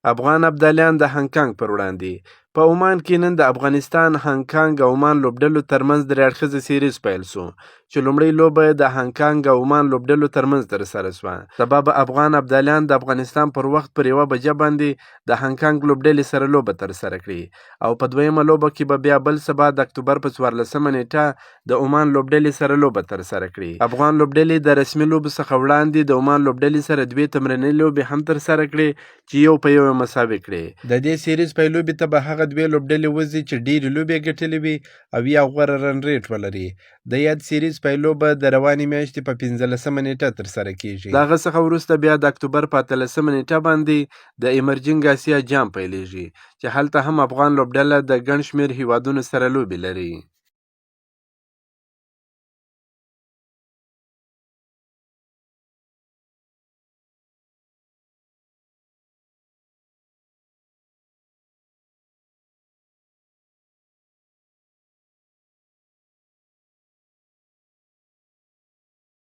افغان ابدالیان د هانګ کانګ پر وړاندې. په عمان کې نن د افغانستان، هانګ کانګ او عمان لوبډلو ترمنځ درې اړخیزه سیریز پیل شو، چې لومړۍ لوبه یې د هانګ کانګ او عمان لوبډلو ترمنځ ترسره شوه. سبا به افغان ابدالیان د افغانستان پر وخت پر 1 بجه باندې د هانګ کانګ لوبډلې سره لوبه ترسره کړي او په دویمه لوبه کې به بیا بل سبا د اکتوبر په 14مه نېټه د عمان لوبډلې سره لوبه ترسره کړي. افغان لوبډلې د رسمي لوبو څخه وړاندې د عمان لوبډلې سره دوې تمریني لوبې هم ترسره کړې، چې یو په یو یې مساوي کړې. د دې سیریز پایلوبې ته به هغه دوې لوبډلې وځي چې ډېرې لوبې یې ګټلې وي او یا غوره رن ریټ ولري. د یاد سیریز پایلوبه د روانې میاشتې په 15مه نېټه ترسره کېږي. د هغه څخه وروسته بیا د اکتوبر په 18مه نېټه باندې د ایمرجنګ اسیا جام پیلېږي، چې هلته هم افغان لوبډله د ګڼ شمېر هېوادونو سره لوبې لري.